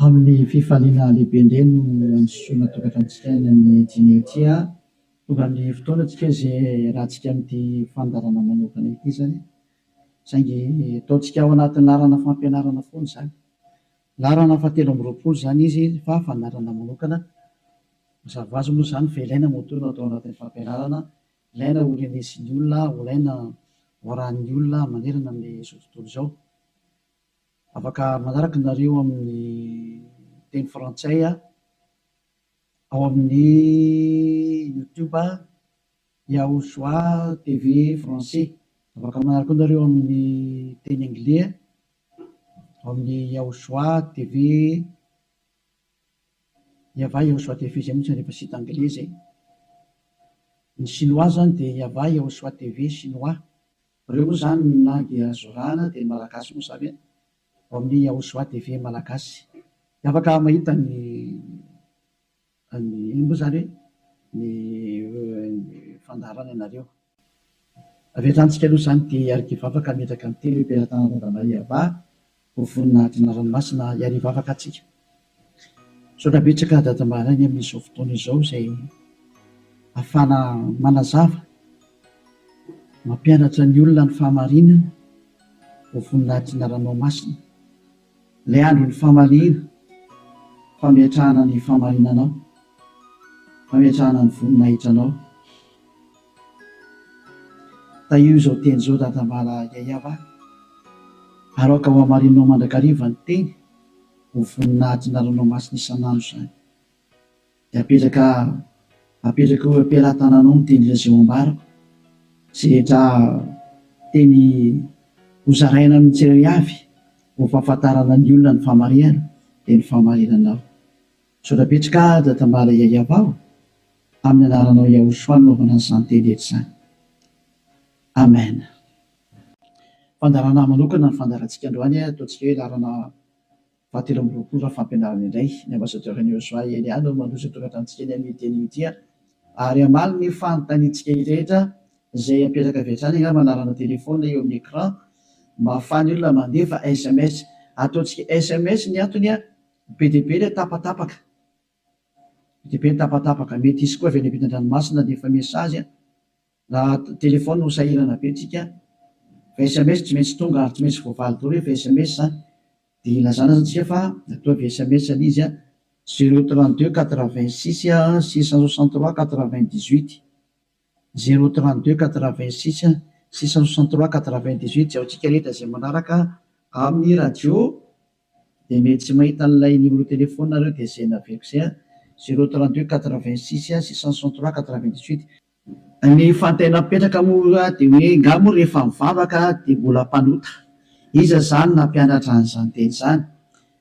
Amin'ny fifaliana lehibe indray no andisoana tokantranontsika any amin'ny dîner ity. Tonga amin'ny fotoana tsika izay iarahantsika amin'ity fandaharana manokana ity izany. Saingy ataontsika ao anatin'ny laharana fampianarana foana izany. Laharana fahatelo amby 20 izany izy fa fandaharana manokana. Mazava ho azy moa izany fa ilaina moa no atao anatin'ny fampianarana, ilaina ho renesin'ny olona, ilaina ho arahan'ny olona manerana amin'izao tontolo izao. Afaka manaraka nareo amin'ny teny frantsay ao amin'ny YouTube Yahushua TV français. Afaka manaraka koa nareo amin'ny teny anglais ao amin'ny Yahushua TV Yava Yahushua TV izay mihitsy rehefa site anglais zay. Ny chinois zany dia Yava Yahushua TV chinois. Ireo moa izany ny langue azo arahana dia ny malagasy moa izany ao amin'ny Yahushua TV malagasy. Dia afaka mahita ny ny inona moa izany hoe ny fandaharana ianareo. Avy hatrany tsika aloha izany dia hiaraka hivavaka hametraka ny teny hoe Am-pelatanana Yavah ho voninahitry ny anarany masina hiary hivavaka antsika. Misaotra betsaka Dada Maraina amin'izao fotoana izao izay ahafahana manazava, mampianatra ny olona ny fahamarinana ho voninahitry ny anaranao masina. Ilay andron'ny famaliana, fametrahana ny fahamarinanao, fametrahana ny voninahitranao. Tahio izao teny izao Dada Mala Yayava, ary aoka ho hamarinao mandrakariva ny teny ho voninahitry ny anaranao masina isan'andro izany. Dia apetraka apetraka eo am-pelatananao ny teny izay ho ambarako, izay rehetra teny hozaraina amin'ny tsirairay avy ho fahafantarana ny olona ny fahamarihana dia ny fahamarinanao. Misaotra betsaka Dada Mala Yayava o! Amin'ny anaranao Yahushua no anaovana an'izany teny rehetra izany. Amen. Fandaharana manokana ny fandaharantsika androany, ataontsika hoe laharana fahatelo amby 20 raha fampianarana indray. Ny ambassadeur an'i Yahushua Elia no mandroso eto an-tranontsika eny amin'ity anio ity ary hamaly ny fanontaniantsika rehetra izay apetraka avy hatrany angamba anarana téléphone eo amin'ny écran mba ahafahan'ny olona mandefa sms. Ataontsika sms ny antony be dia be ilay tapatapaka. Be dia be ny tapatapaka. Mety hisy koa avy any ampitan-dranomasina handefa message. Raha téléphone ho sahirana be tsika fa sms tsy maintsy tonga ary tsy maintsy voavaly daholo rehefa sms zany dia ilazana zany tsika fa ataovy sms ilay izy 0 32 86 663 98 0 32 86 663 98 izay ho antsika rehetra izay manaraka amin'ny radio dia mety tsy mahita an'ilay numéro téléphone nareo dia izay naveriko izay 0 32 86 663 98. Ny fanontaniana mipetraka moa dia hoe nga moa rehefa mivavaka dia mbola mpanota? Iza izany nampianatra an'izany teny izany?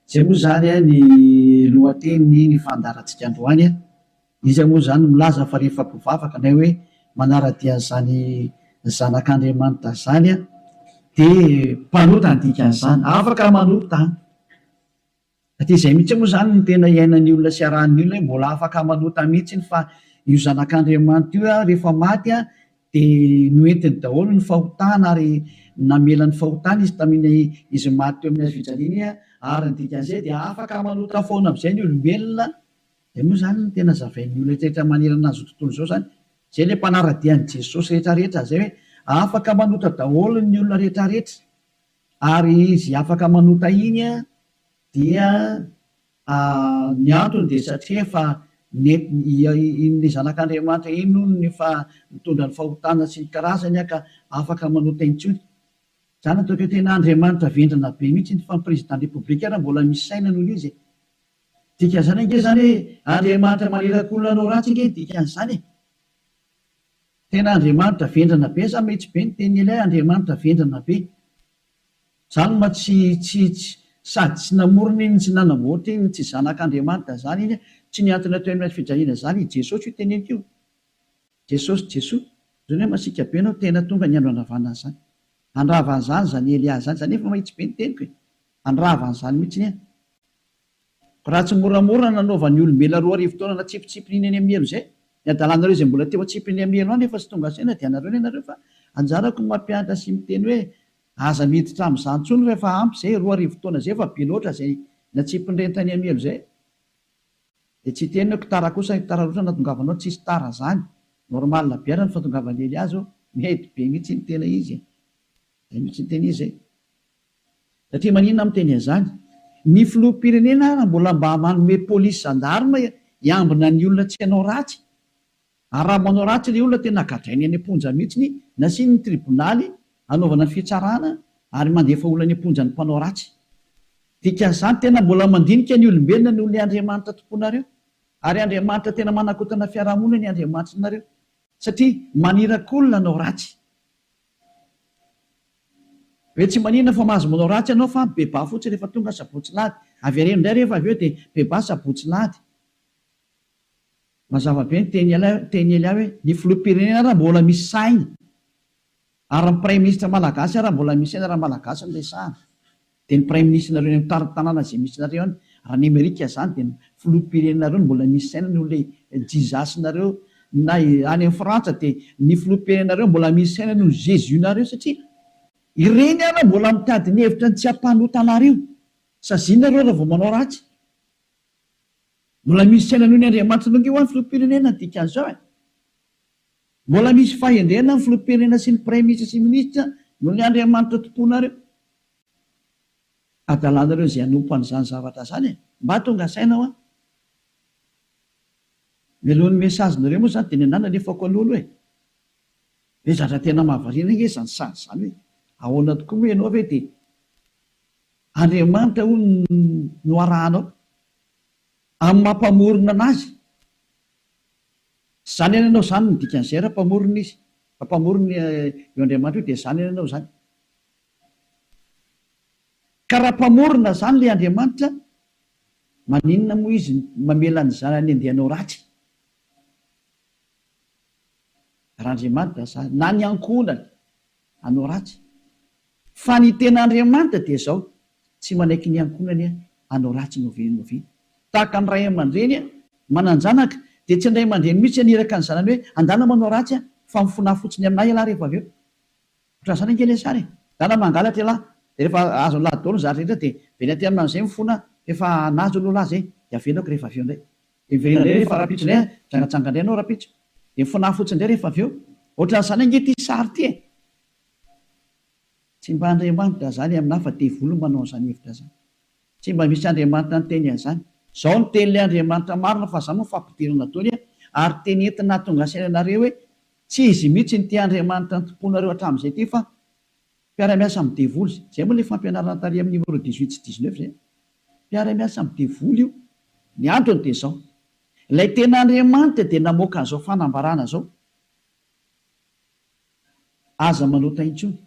Izay moa izany ny lohatenin'ny ny fandaharantsika androany. Iza moa izany milaza fa rehefa mpivavaka na hoe manara-dia an'izany zanak'Andriamanitra izany dia mpanota ny dikan'izany? Afaka manota an! Satria izay mihitsy moa izany no tena iainan'ny olona sy arahan'ny olona hoe mbola afaka manota mihitsy fa io zanak'Andriamanitra io rehefa maty dia noentiny daholo ny fahotana ary namela ny fahotana izy tamin'iny izy maty teo amin'ny hazo fijaliana ary ny dikan'izay dia afaka manota foana amin'izay ny olombelona. Izay moa izany no tena zavain'ny olona rehetra manerana an'izao tontolo izao izany. Izay ilay mpanara-dia an'i Jesosy rehetra rehetra izay hoe afaka manota daholo ny olona rehetra rehetra. Ary izy afaka manota iny dia ny antony dia satria efa iny zanak'Andriamanitra iny hono no efa nitondra ny fahotana sy ny karazany ka afaka manota intsony. Izany ataoko hoe tena Andriamanitra vendrana be mihitsy fa ny président république ary mbola misy saina noho izy e. Dikan'izany ange izany hoe Andriamanitra maniraka olona hanao ratsy ange ny dikan'izany e. Tena Andriamanitra vendrana be za mihitsy be ny tenin'i Elia Andriamanitra vendrana be. Zany ma tsy tsy tsy sady tsy namorona iny tsy nanamboatra iny tsy zanak'Andriamanitra zany iny tsy nihantona teo amin'ny hazo fijaliana zany i Jesosy io teneniko io. Jesosy Jesoa. Zany hoe masiaka be anao tena tonga ny andro handravana an'izany. Handrava an'izany zany Elia zany zany efa mahitsy be ny teniko e. Handrava an'izany mihitsy an. Raha tsy moramora nanaovan'ny olombelona 2000 taona natsipitsipiny iny any amin'ny helo izay, ny adalanareo izay mbola teo atsipiny amin'ny helo any efa tsy tonga saina dia anareo ny anareo fa anjarako ny mampianatra sy miteny hoe aza miditra amin'izany intsony fa efa ampy izay, 2000 taona izay efa be loatra izay Natsipin'ireny tany Amielo izay. Dia tsy hiteny hoe tara kosa, tara loatra nahatongavanao, tsisy tara zany. Normal be ary ny fahatongavan'i Elia zao. Mety be mihitsy ny tena izy e. Zay mihitsy ny tena izy e. Satria maninona aho miteny an'izany? Ny filoham-pirenena ara mbola mba manome polisy gendarme hiambina ny olona tsy hanao ratsy. Ary raha manao ratsy ilay olona tena gadrainy any am-ponja mihitsiny, nasiany ny tribonaly hanaovana ny fitsarana ary mandefa olona any am-ponja ny mpanao ratsy. Dikan'izany tena mbola mandinika ny olombelona noho ilay Andriamanitra tomponareo. Ary Andriamanitra tena manakotana fiarahamonina ny Andriamanitrinareo. Satria maniraka olona hanao ratsy. Hoe tsy maninona fa mahazo manao ratsy ianao fa mibebaha fotsiny rehefa tonga sabotsy lahady. Avereno indray rehefa avy eo dia mibebaha sabotsy lahady. Mazava be ny teny teny Elia hoe ny filoham-pirenena ara mbola misy saina ary ny praiminisitra malagasy ara mbola misy saina raha malagasy no resahana dia ny praiminisitrinareo any amin'ny tanàna izay misy anareo any raha ny amerika izany dia ny filoham-pirenenareo no mbola misy saina noho ilay Jesus nareo na any amin'ny frantsa dia ny filoham-pirenenareo mbola misy saina noho ny Jesus nareo satria ireny ara mbola mitady ny hevitra ny tsy hampanota anareo saziana nareo raha vao manao ratsy. Mbola misy saina noho ny Andriamanitra ange hoa ny filoham-pirenena ny dikan'izao e! Mbola misy fahendrena ny filoham-pirenena sy ny praiminisitra sy minisitra noho ny Andriamanitra tomponareo. Adalanareo izay hanompo an'izany zavatra izany e! Mba tonga saina hoa! Mialohan'ny message-nareo moa izany dia ny anah nalefako aloha aloha e! Hoe zatra tena mahavariana ange izany sary izany hoe ahoana tokoa moa ianao ve dia Andriamanitra hono no arahanao amin'ny maha mpamorona anazy. Zany anie ianao zany ny dikan'izay raha mpamorona izy. Raha mpamorona io Andriamanitra io dia zany anie ianao zany. Ka raha mpamorona zany ilay Andriamanitra, maninona moa izy mamela ny zanany handeha hanao ratsy? Raha Andriamanitra zany, na ny ankohonany hanao ratsy. Fa ny tena Andriamanitra dia izao, tsy manaiky ny ankohonany hanao ratsy na oviana na oviana. Tahaka ny ray aman-dreny manan-janaka, dia tsy ny ray aman-dreny mihitsy haniraka ny zanany hoe, andana manao ratsy fa mifonaha fotsiny aminà ialahy rehefa avy eo. Ohatran'izany ange ilay sary e! Ndana mangalatra ialahy, dia rehefa azon'ilahy daholo ny zavatra rehetra dia miverina aty aminy amin'izay mifona fa efa nahazo aloha lahy izay, dia avelako rehefa avy eo indray. Dia miverina indray rehefa rahampitso indray an, mijangajanga indray ianao rahampitso. Dia mifonaha fotsiny indray rehefa avy eo. Ohatran'izany ange ity sary ity e! Tsy mba Andriamanitra izany aminà fa devoly no manao an'izany hevitra izany. Tsy mba misy Andriamanitra niteny an'izany. Izao no tenin'ilay Andriamanitra marina fa izany moa fampidirana daholo an, ary teny entina hahatonga saina anareo hoe tsy izy mihitsy ity Andriamanitra nitompoanareo hatramin'izay ity fa mpiara-miasa amin'ny devoly. Izay moa ilay fampianarana tary amin'ny numéro 18 sy 19 izay. Mpiara-miasa amin'ny devoly io. Ny antony dia izao. Ilay tena Andriamanitra dia namoaka an'izao fanambarana izao. Aza manota intsony.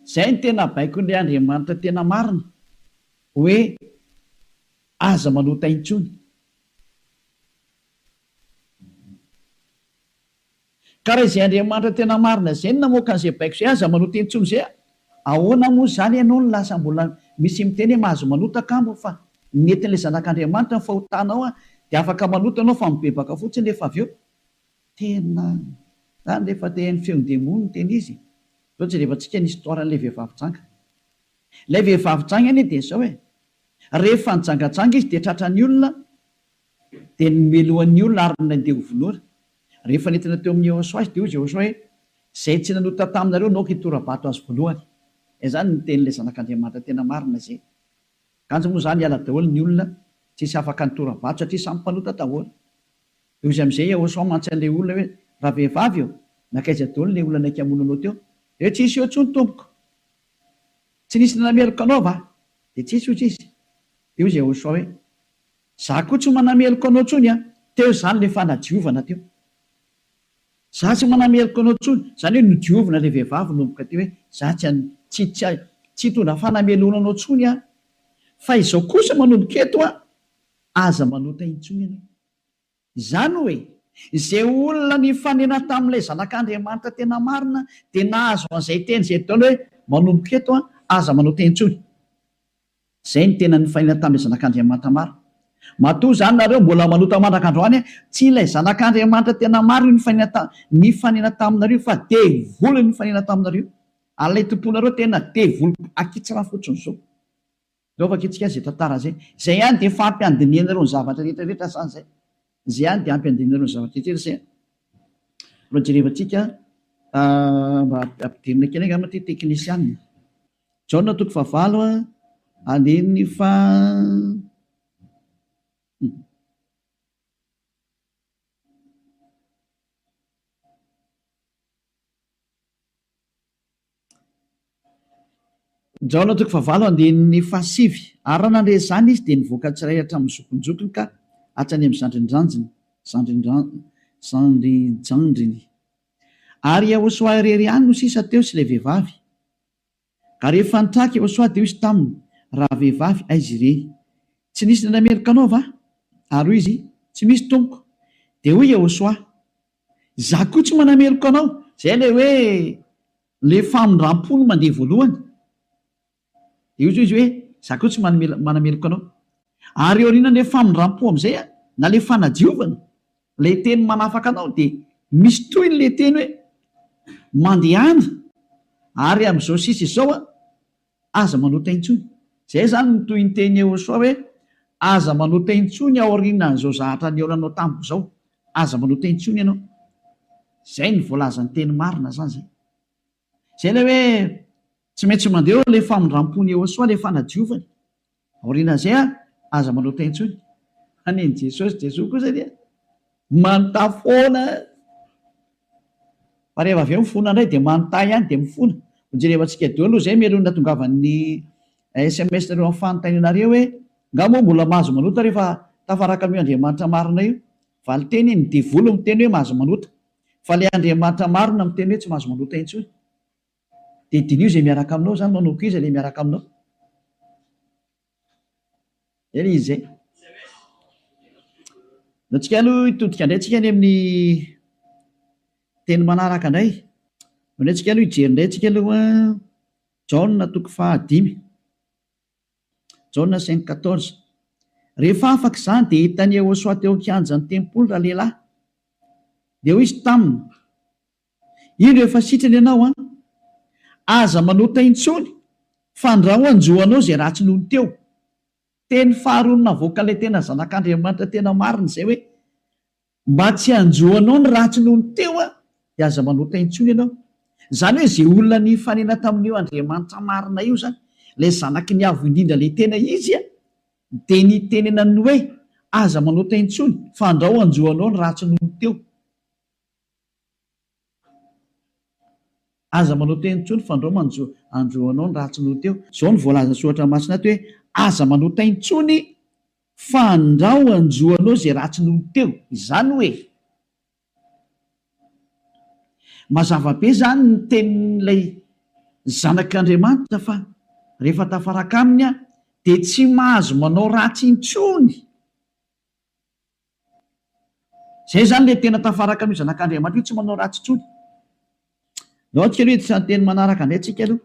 Izay no tena baikon'ilay Andriamanitra tena marina, hoe aza manota intsony. Ka raha izay Andriamanitra tena marina izay no namoaka an'izay baiko izay, aza manota intsony izay, ahoana moa izany ianao no lasa mbola misy miteny hoe mahazo manota kamo fa nentin'ilay zanak'Andriamanitra ny fahotanao dia afaka manota ianao fa mibebaka fotsiny rehefa avy eo. Tena zany rehefa te haino feon-demony ny tena izy e! Zao jerevantsika ny histoire an'ilay vehivavy janga. Ilay vehivavy janga anie dia zao e! Rehefa nijangajanga izy dia tratran'ny olona dia nomelohan'ny olona ary nandeha ho vonoina. Rehefa nentina teo amin'i Yehosua izy dia hoy Yehosua hoe, Izay tsy nanota taminareo no aoka hitora-bato azy voalohany. Izany no tenin'ilay Zanak'Andriamanitra tena marina izay. Kanjo moa izany hiala daholo ny olona, tsisy afaka nitora-bato satria samy mpanota daholo. Dia hoy izy amin'izay Yehosua mantsy an'ilay olona hoe, Ravehivavy ô, nankaiza daholo ilay olona naika hamono anao teo? Dia hoe, Tsisy eo intsony, tompoko. Tsy nisy nanameloka anao va? Dia tsisy, hoy izy. Dia hoy Yehosua hoe, Izaho koa tsy manameloka anao intsony an! Teo izany ilay fanadiovana teo. Izaho tsy manameloka anao intsony. Izany hoe nodiovina ilay vehivavy nanomboka teo hoe, Izaho tsy tsy tsy tsy hitondra fanamelohana anao intsony aho. Fa izao kosa manomboka eto an, aza manota intsony ianao. Izany hoe, izay olona nifanena tamin'ilay Zanak'Andriamanitra tena marina dia nahazo an'izay teny izay daholo hoe, manomboka eto an, aza manota intsony. Izay no tena nifanena tamin'ilay Zanak'Andriamanitra marina. Matoa izany nareo mbola manota mandraka androany, tsy ilay Zanak'Andriamanitra tena marina io nifanena ta, nifanena taminareo fa devoly nifanena taminareo. Ary ilay tomponareo tena devoly akitsirano fotsiny izao. Ndao vakintsika izay tantara izay. Izay ihany dia efa ampy handinihanareo ny zavatra rehetra rehetra izany izay. Izay ihany dia ampy handinihanareo ny zavatra rehetra rehetra izay. Mba jerevantsika mba ampidirina kely angamba ity teknisianina. Jaona toko fahavalo andininy faha. Jaona toko fahavalo andininy fahasivy, Ary raha nandre izany izy, dia nivoaka tsirairay hatramin'ny zokinjokiny ka hatrany amin'ny zandrindrandriny, zandrinjandriny. Ary Iehôsoa irery ihany no sisa teo sy ilay vehivavy. Ka rehefa nitraka Iehôsoa, dia hoy izy taminy, Ravehivavy, aiza ireny? Tsy nisy nanameloka anao va? Ary hoy izy, Tsy misy, tompoko. Dia hoy Iehôsoa, Izaho koa tsy manameloka anao. Izay ilay hoe ilay famindram-po no mandeha voalohany. Dia hoy izy hoe, Izaho koa tsy manameloka anao. Ary aorianan'ilay famindram-po amin'izay, na ilay fanadiovana, ilay teny manafaka anao, dia misy tohiny ilay teny hoe, Mandehana, ary amin'izao sisa izao Aza manota intsony. Zay izany ny tohinteny Yehosua hoe, Aza manota intsony aorianan'izao zahatra nihaonanao tamiko izao. Aza manota intsony ianao. Zay ny voalazan'ny teny marina zany zay. Zay ilay hoe tsy maintsy mandeha eo ilay famindrampon'i Yehosua, ilay fanadiovany. Aorianan'izay an, aza manota intsony. Fa nen'i Jesosy, Jesoa kosa dia manontà foana. Fa rehefa avy eo mifona indray dia manontà ihany dia mifona. Hojerevantsika daholo aloha izay mialoha ny nahatongavan'ny sms nareo amin'ny fanontanianareo hoe, nga moa mbola mahazo manota rehefa tafaraka amin'io Andriamanitra marina io? Valinteny, ny devoly miteny hoe mahazo manota. Fa ilay Andriamanitra marina miteny hoe tsy mahazo manota intsony. Dia diniho izay miaraka aminao izany, manomboka iza ilay miaraka aminao? Zay ilay izy izay. Ndao tsika aloha hitodika indray tsika any amin'ny teny manaraka indray. Ndao indray tsika aloha hijery indray tsika aloha Jaona toko fahadimy. Jaona cinq quatorze. Rehefa afaka izany dia hitan'i Yehosua teo an-kianjan'ny tempoly ralehilahy. Dia hoy izy taminy, Indro efa sitrana ianao an! Aza manota intsony fandrao hanjo anao izay ratsy nony teo. Teny faharoa navoakan'ilay tena zanak'Andriamanitra tena marina izay hoe, mba tsy hanjo anao ny ratsy nony teo an, dia aza manota intsony ianao. Izany hoe izay olona nifanena tamin'io Andriamanitra marina io izany, ilay zanaky ny Avo Indrindra ilay tena izy an, dia nitenenany hoe, aza manota intsony fandrao hanjo anao ny ratsy nony teo. Aza manao teny intsony fandrao manjo androanao ny ratsy noho teo. Zao no voalazan'ny soratra masina ato hoe aza manota intsony fandrao anjoanao izay ratsy noho teo. Izany hoe mazava be izany ny tenin'ilay zanak'Andriamanitra fa rehefa tafaraka aminy aho dia tsy mahazo manao ratsy intsony. Zay zany le tena tafaraka amin'io zanak'Andriamanitra io tsy manao ratsy intsony. Ndao antsika aloha hiditra ny teny manaraka indray tsika aloha.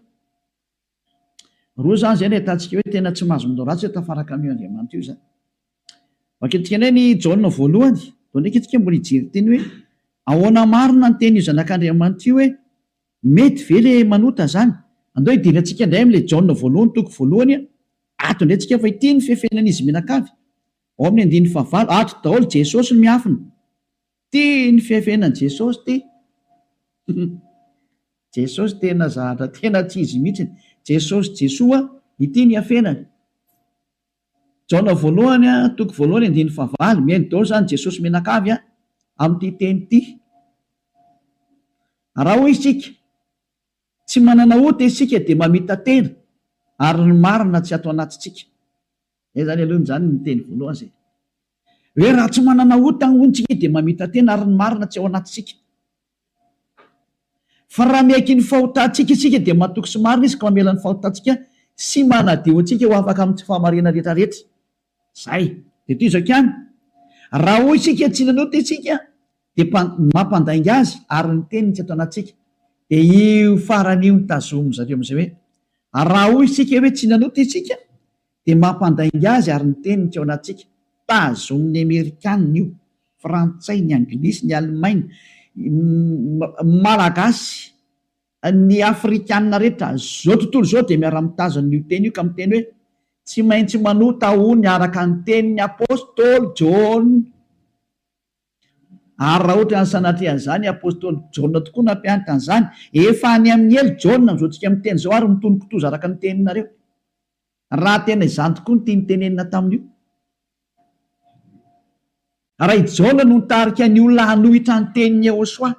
Roa zany zay no ahitantsika hoe tena tsy mahazo manao ratsy hoe tafaraka amin'io Andriamanitra io zany. Vakintsika indray ny Jaona voalohany. Ndao ndraiky tsika mbola hijery teny hoe ahoana marina ny tenin'io zanak'Andriamanitra io hoe mety ve le manota zany? Andao hidirantsika indray amin'ilay Jaona voalohany toko voalohany ato indray tsika fa ity ny fefenan'izy mianakavy. Ao amin'ny andininy fahavalo, ato daholo Jesosy no miafina. Ty ny fiafenan'i Jesosy ty. Jesosy tena zahatra tena tsy izy mihitsiny. Jesosy Jesoa, ity ny iafenany. Jaona voalohany toko voalohany andininy fahavalo, mihaino daholo izany Jesosy mianakavy amin'ity teny ity. Raha hoy isika, tsy manana ota isika dia mamita-tena ary ny marina tsy ato anatintsika. Zay zany aloha zany ny teny voalohany zay. Hoe raha tsy manana ota hono tsika dia mamita-tena ary ny marina tsy ao anatintsika. Fa raha miaiky ny fahotantsika isika dia matoky sy marina izy ka mamela ny fahotantsika sy manadio antsika ho afaka amin'ny tsy fahamarinana rehetra rehetra. Zay. Dia toy izao ihany. Raha hoy isika tsy nanota isika dia mampandainga azy ary ny teniny tsy ato anatintsika. Dia io farany io no tazomin-dry zareo amin'izay hoe raha hoy isika hoe tsy nanota isika dia mampandainga azy ary ny teniny tsy ao anatintsika. Tazomin'ny Amerikanina io, Frantsay, ny Anglisy, ny Alemaina, Malagasy, ny Afrikanina rehetra, zao tontolo izao dia miara-mitazona io teny io ka miteny hoe. Tsy maintsy manota hono araka ny tenin'ny apostoly Jaona. Ary raha ohatra ny sanatria an'izany, apostoly Jaona tokoa nampianatra an'izany. Efa any amin'ny helo Jaona amin'izao tsika miteny izao ary mitono kitoza araka ny teninareo. Raha tena izany tokoa no tiany tenenina tamin'io. Raha i Jaona no nitarika ny olona hanohitra ny tenin'i Yehosua,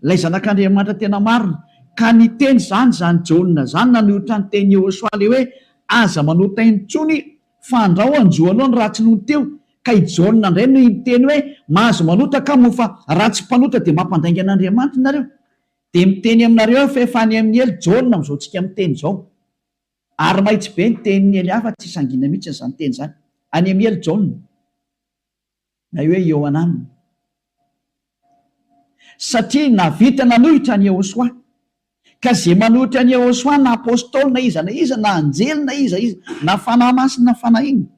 ilay Zanak'Andriamanitra tena marina, ka niteny izany izany Jaona izany nanohitra ny tenin'i Yehosua ilay hoe aza manota intsony fa andrao hanjo anao ny ratsy nony teo, ka i Jaona indray no niteny hoe mahazo manota ka moa fa raha tsy mpanota dia mampandainga an'Andriamanitra nareo. Dia miteny aminareo aho fa efa any amin'ny helo Jaona amin'izao tsika miteny izao. Ary mahitsy be ny tenin'i Elia fa tsy sangiana mihitsy izany teny izany. Any amin'ny helo Jaona. Na hoe Iohanana. Satria nahavita nanohitra an'i Yehosua. Ka izay manohitra an'i Yehosua na apostoly na iza na iza na anjely na iza iza na fanahy masina na fanahy inona.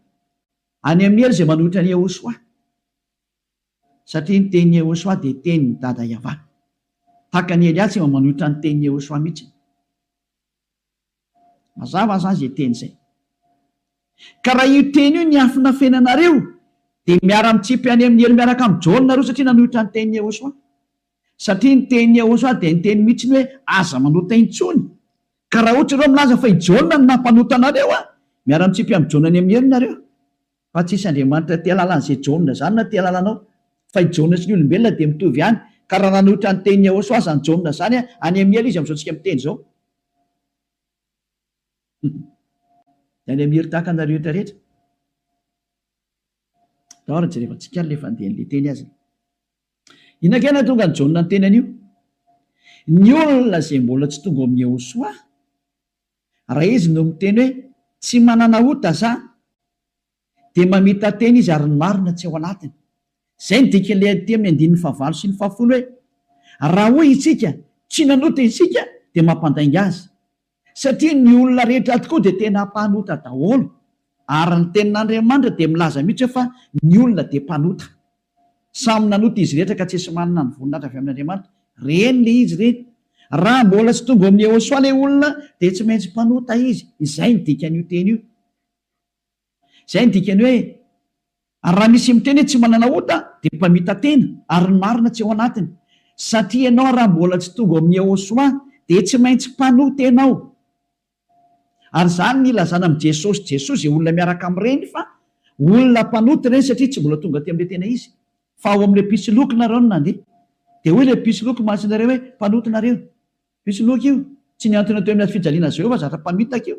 Any amin'ny helo izay manohitra an'i Yehosua. Satria ny tenin'i Yehosua dia tenin'i Dada Yavah. Tahaka an'i Elia tsy mba manohitra ny tenin'i Yehosua mihitsy. Mazava zany zay teny zay. Ka raha io teny io niafinafenanareo dia miara-mitsipy any amin'ny helo miaraka amin'i Jaona nareo satria nanohitra ny tenin'i Yehosua. Satria ny tenin'i Yehosua dia niteny mihitsy ny hoe aza manota intsony. Ka raha ohatra ireo milaza fa i Jaona no nampanota anareo an, miara-mitsipy amin'i Jaona any amin'ny helo nareo. Fa tsisy Andriamanitra te halala an'izay Jaona izany na te halala anao. Fa i Jaona sy ny olombelona dia mitovy ihany. Ka raha nanohitra ny tenin'i Yehosua izany Jaona izany an, any amin'ny helo izy amin'izao tsika miteny izao. Dia any amin'ny helo tahaka anareo rehetra rehetra. Ndao ary jerevantsika ary ilay fandehan'ilay teny aza. Inona kay nahatonga an'i Jaona niteny an'io? Ny olona izay mbola tsy tonga ao amin'i Yehosua, Raha izy no miteny hoe tsy manana ota za dia mamita-tena izy ary ny marina tsy ao anatiny. Izay no dikan'ilay aty amin'ny andininy fahavalo sy ny fahafolo hoe raha hoy isika tsy nanota isika dia mampandainga azy. Satria ny olona rehetra tokoa dia tena mpanota daholo ary ny tenin'Andriamanitra dia milaza mihitsy hoe fa ny olona dia mpanota. Samy nanota izy rehetra ka tsisy manana ny voninahitra avy amin'Andriamanitra. Reny le izy reny. Raha mbola tsy tonga ao amin'i Yehosua le olona dia tsy maintsy mpanota izy. Izay ny dikan'io teny io. Izay ny dikany hoe ary raha misy miteny hoe tsy manana ota dia mpamita-tena ary ny marina tsy ao anatiny. Satria ianao raha mbola tsy tonga ao amin'i Yehosua dia tsy maintsy mpanota ianao. Ary izany ny ilazana amin'i Jesosy Jesoa izay olona miaraka amin'ireny fa olona mpanota ireny satria tsy mbola tonga aty amin'ilay tena izy fa ao amin'ilay mpisoloky nareo no nandeha. Dia hoy ilay mpisoloky mantsy nareo hoe mpanota nareo. Mpisoloky io. Tsy nihantona teo amin'ny hazo fijaliana azy ireo fa zatra mpamitaka io.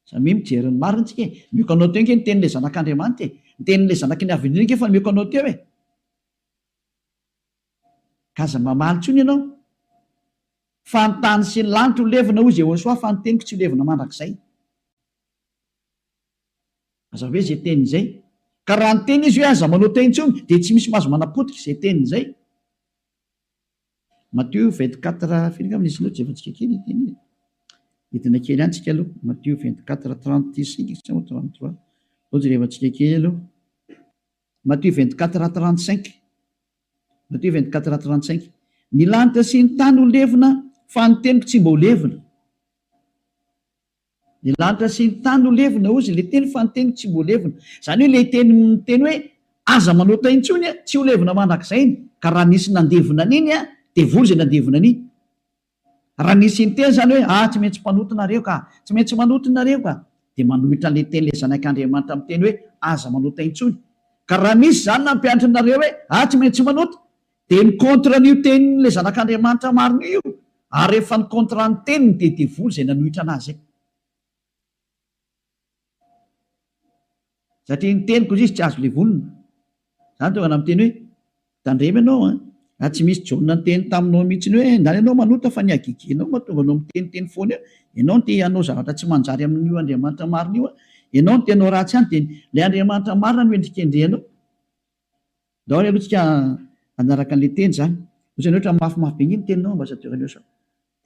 Samia mijery ny marina tsika e. Omeko anao teo ange ny tenin'ilay zanak'Andriamanitra e. Ny tenin'ilay zanaky ny Avo Indrindra ange efa nomeko anao teo e. Ka aza mamaly intsony ianao. Fa ny tany sy ny lanitra ho levona hoy Jehosoa fa ny teniko tsy ho levona mandrakizay. Mazava be izay teniny izay. Ka raha niteny izy hoe aza manao teny intsony dia tsy misy mahazo manapotika izay teniny izay. Matio 24 firy angamba nisy loatra jerevantsika kely ity anie. Hidina kely any tsika aloha. Matio 24 35 sa 33. Aleo jerevantsika kely aloha. Matio 24 35. Matio 24 35. Ny lanitra sy ny tany ho levona, fa ny teniko tsy mba ho levona. Ny lanitra sy ny tany ho levona, hozy ilay teny, fa ny teniko tsy mba ho levona. Izany hoe ilay teny miteny hoe aza manota intsony, tsy ho levona mandrakizay iny. Ka raha nisy nandevona an'iny, devoly izay nandevona an'iny. Raha nisy niteny izany hoe, ah, tsy maintsy mpanota nareo ka, tsy maintsy manota nareo ka, dia manohitra an'ilay tenin'ilay Zanak'Andriamanitra miteny hoe, aza manota intsony. Ka raha misy izany nampianatra anareo hoe, ah, tsy maintsy manota, dia mi-contre an'io tenin'ilay Zanak'Andriamanitra marina io, ary rehefa ni-contre ny teniny dia devoly izay nanohitra an'azy izay. Satria ny teniko izy tsy azo levonina. Zany tonga na miteny hoe tandremo ianao an! Raha tsy misy Jaona niteny taminao mihitsiny hoe ndany ianao manota fa ny hagegenao mahatonga anao miteniteny foana eo. Ianao no te hanao zavatra tsy manjary amin'io Andriamanitra marina io an! Ianao no te hanao ratsy any dia ilay Andriamanitra marina no endrikendrehanao. Ndao ary aloha tsika hanaraka an'ilay teny izany. Ohatrany ohatra mafimafy be nge ny teninao ambassadeur Léo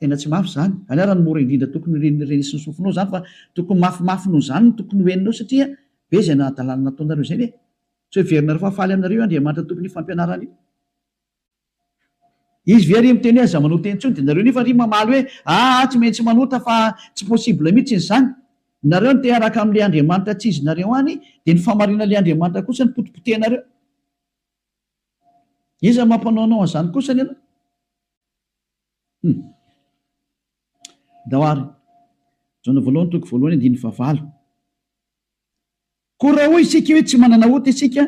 Tena tsy mafy izany. Izany ary no mora indrindra tokony ho renesin'ny sofinao izany fa tokony mafimafy noho izany no tokony ho henonao satria be izay hadalana nataonareo izay ve? Tsy heverinareo fa faly aminareo io Andriamanitra tompon'io fampianarana io? Izy ve ary miteny hoe aza manota intsony dia nareo nefa ary mamaly hoe aa tsy maintsy manota fa tsy possible mihitsy izany. Nareo no te hiaraka amin'ilay Andriamanitra tsy izy nareo any dia ny fahamarinan'ilay Andriamanitra kosa no potipotehinareo. Iza mampanao anao an'izany kosany ianao? Hum. Ndao ary. Jaona voalohany toko voalohany andininy fahavalo. Koa raha hoy isika hoe tsy manana ota isika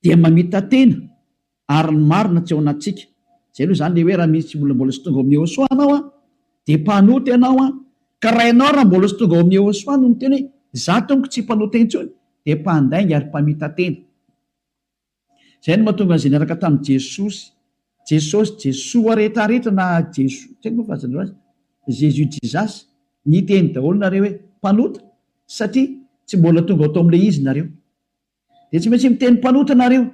dia mamita-tena ary ny marina tsy ao anatintsika. Izay aloha izany ilay hoe raha misy olona mbola tsy tonga ao amin'i Yehosua anao an, dia mpanota ianao an, ka raha ianao raha mbola tsy tonga ao amin'i Yehosua no miteny hoe izaho tompoko tsy mpanota intsony dia mpandainga ary mpamita-tena. Izay no mahatonga an'izay niaraka tamin'i Jesosy, Jesosy, Jesoa rehetrarehetra na Jeso, tsy haiko moa filazanareo azy, Jésus Jesus, niteny daholo nareo hoe mpanota satria tsy mbola tonga ao tao amin'ilay izy nareo. Dia tsy maintsy miteny mpanota nareo.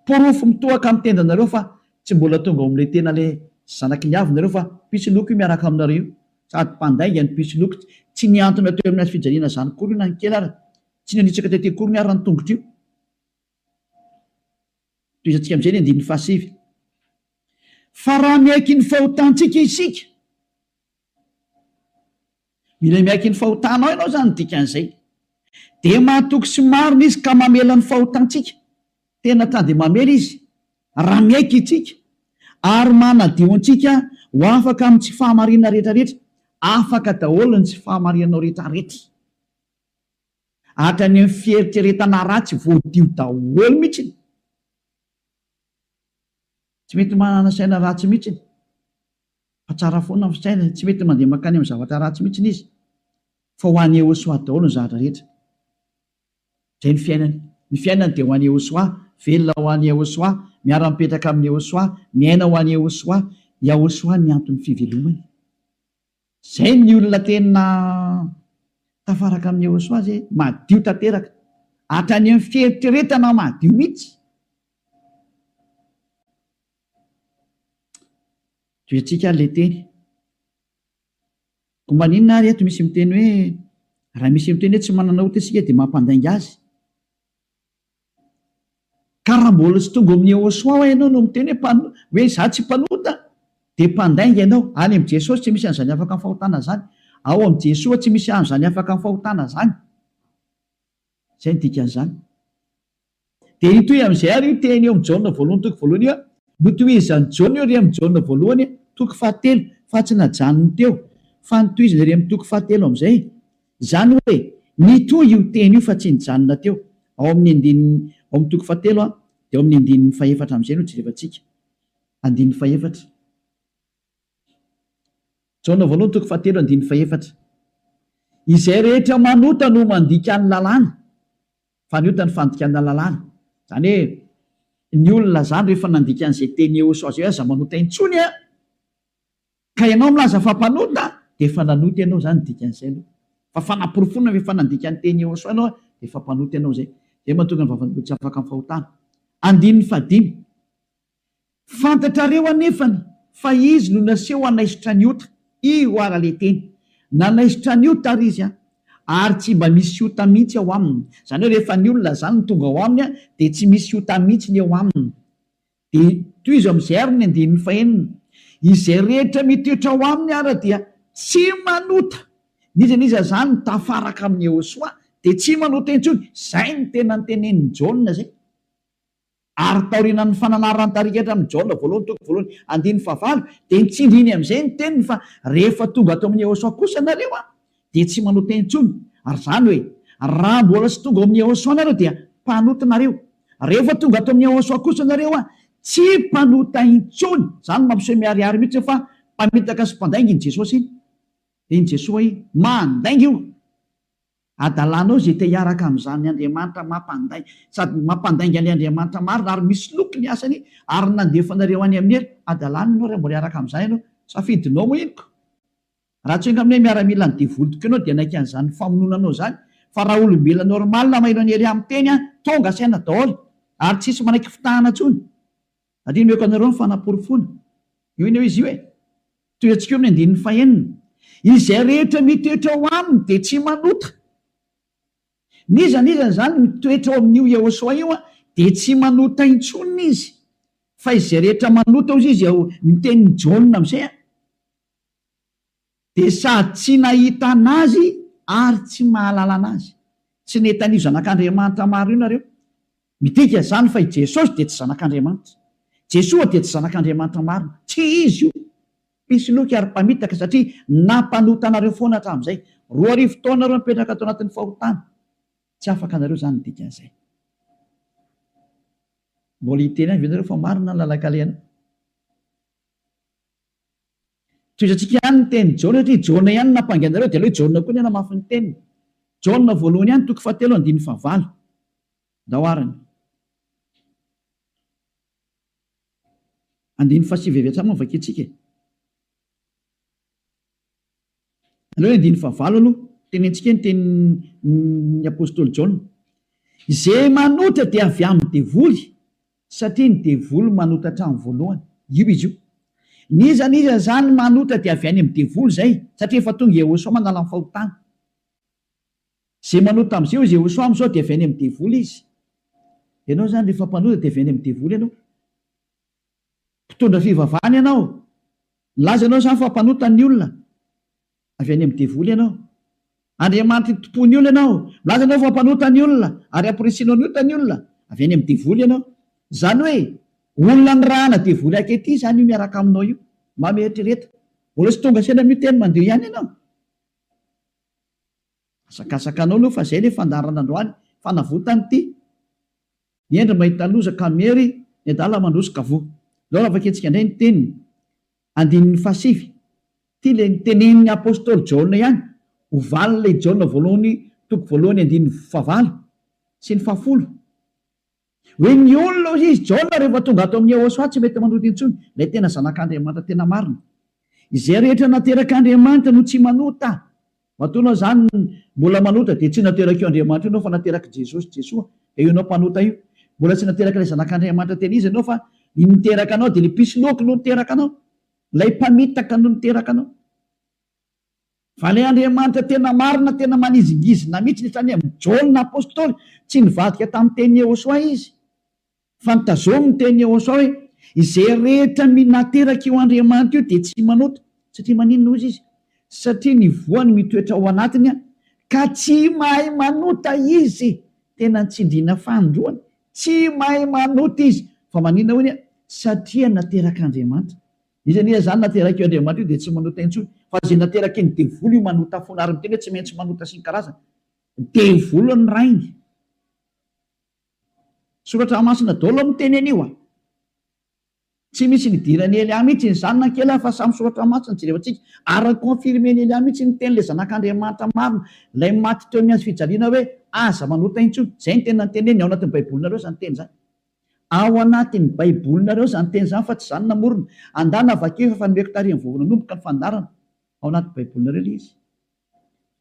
Porofo mitohaka amin'ny tendanareo fa tsy mbola tonga ao amin'ilay tena ilay zanaky ny avo nareo fa mpisoloky io miaraka aminareo io. Sady mpandainga ny mpisoloky, tsy nihantona teo amin'ny hazofijaliana izany akory io na ny kely ara, tsy nanitsaka tety akoriny ara ny tongotra io. Tohizantsika amin'izay ny andininy fahasivy. Fa raha miaiky ny fahotantsika isika, mila miaiky ny fahotanao ianao izany ny dikan'izay, dia mahatoky sy marina Izy ka mamela ny fahotantsika. Tena ta dia mamela Izy raha miaiky isika, ary manadio antsika ho afaka amin'ny tsy fahamarinana rehetrarehetra. Afaka daholo ny tsy fahamarinanao rehetrarehetra. Hatrany amin'ny fieritreretana ratsy voadio daholo mihitsy. Tsy mety manana saina ratsy mihitsy fa tsara foana ny fisainany, tsy mety mandeha mankany amin'ny zavatra ratsy mihitsy izy fa ho an'i Yehosua daholo ny zavatra rehetra. Izay ny fiainany. Ny fiainany dia ho an'i Yehosua, velona ho an'i Yehosua, miara-mipetraka amin'i Yehosua, miaina ho an'i Yehosua. Yahosua ny anton'ny fivelomany. Zay ny olona tena tafaraka amin'i Yehosua zay, madio tanteraka. Hatrany amin'ny fieritreretana madio mihitsy. Tohizantsika ary ilay teny. Koa maninona ary eto misy miteny hoe raha misy miteny hoe tsy manana ota isika dia mampandainga azy. Ka raha mbola tsy tonga ao amin'i Yehosua hoa ianao no miteny hoe mpano, hoe izaho tsy mpanota, dia mpandainga ianao. Any amin'i Jesosy tsy misy an'izany afaka amin'ny fahotana izany. Ao amin'i Jesoa tsy misy an'izany afaka amin'ny fahotana izany. Izay no dikan'izany. Dia hitohy amin'izay ary io teny eo amin'i Jaona voalohany toko voalohany io. Notohizan'i Jaona io ery amin'i Jaona voalohany toko fahatelo, fa tsy najanony teo, fa notohizany ery amin'ny toko fahatelo amin'izay. Izany hoe, nitohy io teny io fa tsy nijanona teo. Ao amin'ny andininy, ao amin'ny toko fahatelo dia ao amin'ny andininy fahefatra amin'izay no jerevantsika. Andininy fahefatra. Jaona voalohany toko fahatelo andininy fahefatra. Izay rehetra manota no mandika ny lalàna, fa ny ota ny fandikana lalàna. Izany hoe, ny olona izany rehefa nandika an'izay teny Yehosua izay hoe aza manota intsony an! Ka ianao milaza fa mpanota dia efa nanota ianao izany ny dikan'izay aloha. Fa fanaporofoana fa efa nandika ny teny Yehosua ianao dia efa mpanota ianao izay. Izay mahatonga ny vavan'olona tsy afaka amin'ny fahotana. Andininy fahadimy. Fantatrareo anefany fa izy no naseho hanaisotra ny ota. Io ara le teny. Nanaisotra ny ota ary izy an. Ary tsy mba misy ota mihitsy ao aminy. Izany hoe rehefa ny olona izany no tonga ao aminy an, dia tsy misy ota mihitsy ny eo aminy. Dia tohizo amin'izay ary ny andininy fahenina, Izay rehetra mitoetra ao aminy ara dia tsy manota. N'iza n'iza izany mitafaraka amin'i Yehosua dia tsy manota intsony. Izay no tena notenenin'i Jaona izay. Ary taorianan'ny fananaran'ny tarigetra amin'i Jaona voalohany toko voalohany andininy fahavalo dia nitsindriny amin'izay ny teniny fa rehefa tonga ato amin'i Yehosua kosa nareo an, dia tsy manota intsony. Ary izany hoe, raha mbola tsy tonga ao amin'i Yehosua nareo dia mpanota nareo. Rehefa tonga ato amin'i Yehosua kosa nareo an, tsy mpanota intsony. Izany no mampiseho miharihary mihitsy fa mpamitaka sy mpandainga iny Jesosy iny. Dia iny Jesoa iny. Mandainga io. Adalanao izay te hiaraka amin'izany Andriamanitra mampandainga, sady mampandainga an'ilay Andriamanitra marina ary misoloky ny asany ary nandefa anareo any amin'ny helo. Adalana ianao raha mbola hiaraka amin'izany ianao. Safidinao moa iny ko. Raha tsy enga aminay miaramila ny devoly tokoa ianao dia hanaiky an'izany famonoana anao izany fa raha olombelona normal maheno an'i Elia miteny an, tonga saina daholo ary tsisy manaiky fitahana intsony. Ary omeko anareo ny fanaporofoana. Io anie izy io e. Tohiantsika eo amin'ny andininy fahenina. Izay rehetra mitoetra ao aminy dia tsy manota. N'iza n'iza izany mitoetra ao amin'io Yehosua io dia tsy manota intsony izy. Fa izay rehetra manota hozy izy ao ny tenin'i Jaona amin'izay an, dia sady tsy nahita an'Azy ary tsy mahalala an'Azy. Tsy nahita an'io Zanak'Andriamanitra marina io nareo. Midika izany fa i Jesosy dia tsy Zanak'Andriamanitra. Jesoa dia tsy Zanak'Andriamanitra marina. Tsy Izy io. Mpisoloky ary mpamitaka satria nampanota anareo foana hatramin'izay. 2000 taona nareo nipetraka tao anatin'ny fahotana. Tsy afaka anareo izany ny dikan'izay. Mbola hiteny ihany ve nareo fa marina ny lalan-kalehanao? Tohizantsika ihany ny tenin'i Jaona satria Jaona ihany no nampangy anareo dia aleo i Jaona koa ny hanamafy ny teniny. Jaona voalohany ihany toko fahatelo andininy fahavalo. Ndao arany. Andininy fahasivy avy hatrany moa no vakintsika e. Aleo ny andininy fahavalo aloha, tenentsika ny tenin'ny apostoly Jaona. Izay manota dia avy amin'ny devoly, satria ny devoly manota hatramin'ny voalohany. Io izy io. N'iza n'iza izany manota dia avy any amin'ny devoly izay, satria efa tonga Yehosua manala ny fahotana. Izay manota amin'izay hoy Yehosua amin'izao dia avy any amin'ny devoly izy. Ianao izany rehefa mpanota dia avy any amin'ny devoly ianao. Mpitondra fivavahana ianao. Milaza ianao izany fa mpanota ny olona. Avy any amin'ny devoly ianao. Andriamanitry ny tompon'ny olona ianao. Milaza ianao fa mpanota ny olona ary amporisihinao ny ota ny olona. Avy any amin'ny devoly ianao. Izany hoe olona nirahana devoly akety izany io miaraka aminao io. Mba mieritrereta. Mbola tsy tonga saina amin'io teny mandio ihany ianao. Asakasaka anao aloha fa izay ilay fandaharana androany. Fanavotana ity. Ny hendry mahita loza ka miery, ny adala mandroso ka voa. Izao raha vakintsika indray ny teniny, andininy fahasivy, ity ilay notenenin'ny apostoly Jaona ihany, ho valin'ilay Jaona voalohany toko voalohany andininy fahavalo sy ny fahafolo, hoe ny olona hoy izy, Jaona rehefa tonga ato amin'i Yehosua tsy mety manota intsony, ilay tena zanak'Andriamanitra tena marina. Izay rehetra naterak'Andriamanitra no tsy manota. Matoa anao izany mbola manota dia tsy naterak'io Andriamanitra io ianao fa naterak'i Jesosy, Jesoa, dia io ianao mpanota io. Mbola tsy naterak'ilay Zanak'Andriamanitra tena izy ianao fa ny niteraka anao dia ilay mpisoloky no niteraka anao, ilay mpamitaka no niteraka anao. Fa ilay Andriamanitra tena marina, tena manizingizina mihitsy hatrany amin'i Jaona Apostoly, tsy nivadika tamin'ny tenin'i Yehosua izy. Fa notazominy ny tenin'i Yehosua hoe, Izay rehetra nateraka io Andriamanitra io dia tsy manota. Satria maninona hozy izy? Satria ny voany mitoetra ao anatiny ka tsy mahay manota izy. Tena nitsindriana fanindroany. Tsy mahay manota izy. Fa maninona hoy? Satria naterak'Andriamanitra. Iza anie izany naterak'io Andriamanitra io dia tsy manota intsony. Fa izay nateraky ny devoly io manota foana ary miteny hoe tsy maintsy manota sy ny karazany. Devoly ny rainy. Soratra masina daholo no miteny an'io a! Tsy misy nidiran'i Elia mihitsy izany na kely fa samy soratra masina jerevantsika ary ni-confirmer-n'i Elia mihitsy ny teny ilay zanak'Andriamanitra marina ilay maty teo amin'ny hazo fijaliana hoe aza manota intsony. Izay no tena niteneniny ao anatin'ny baibolinareo izany teny izany. Ao anatin'ny baibolinareo izany teny izany fa tsy izaho no namorona. Andana vakio efa nomeko tarihin'ny vao nanomboka ny fandaharana. Ao anaty baibolinareo ilay izy.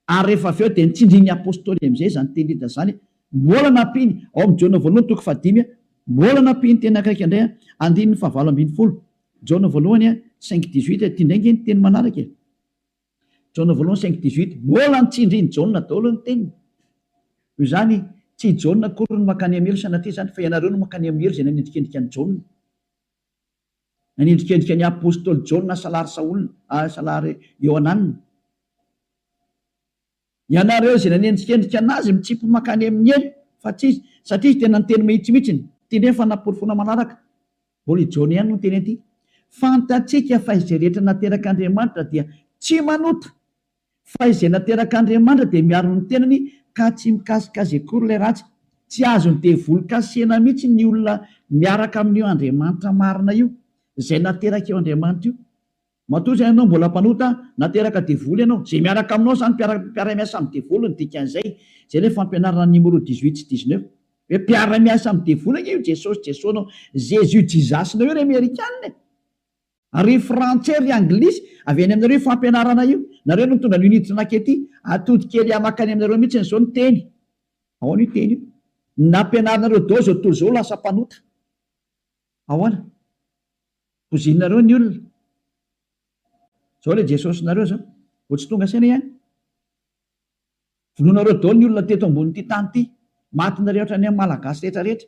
Ary rehefa avy eo dia nitsindrin'ny Apostoly amin'izay izany teny rehetra izany, mbola nampiany, ao amin'ny Jaona voalohany toko fahadimy, mbola nampiany teny akaiky indray, andininy fahavalo 18. Jaona voalohany cinq dix-huit, ity indray ange ny teny manaraka e. Jaona voalohany cinq dix-huit, mbola nitsindrin'i Jaona daholo ny teniny. Noho izany, tsy i Jaona akory no mankany amin'ny helo sanatria izany, fa ianareo no mankany amin'ny helo izay nanendrikendrika an'i Jaona. Nanendrikendrika ny apostoly Jaona salary Saola, salary Iohanana. Ianareo izay nanendrikendrika anazy mitsipy mankany amin'ny helo fa tsy izy, satria izy tena niteny mahitsy mihitsiny. Ity indray ny fanaporofoana manaraka. Mbola i Jaona ihany no niteny an'ity. Fantatsika fa izay rehetra naterak'Andriamanitra dia tsy manota. Fa izay naterak'Andriamanitra dia miaro ny tenany ka tsy mikasika azy akory ilay ratsy. Tsy azon'ny devoly kasihina mihitsy ny olona miaraka amin'io Andriamanitra marina io, izay naterak'io Andriamanitra io. Matoa izany ianao mbola mpanota, nateraka devoly ianao. Izay miaraka aminao izany mpiara-miasa amin'ny devoly ny dikan'izay. Izay ilay fampianarana numéro dix-huit sy dix-neuf. Hoe mpiara-miasa amin'ny devoly ange io Jesosy Jesoa-nao, Jésus Jesus-nao io ry Amerikana e! Ry frantsay ry anglisy, avy any aminareo io fampianarana io. Nareo no nitondra an'io niditra nankety. Atody kely makany aminareo mihitsy izao ny teny. Ahoana io teny io? Nampianarinareo daholo izao tontolo izao ho lasa mpanota. Ahoana? Pozinareo ny olona. Izao ilay Jesosinareo izao. Vao tsy tonga saina ihany. Vonoinareo daholo ny olona teto ambonin'ity tany ity. Matinareo hatrany amin'ny Malagasy rehetra rehetra.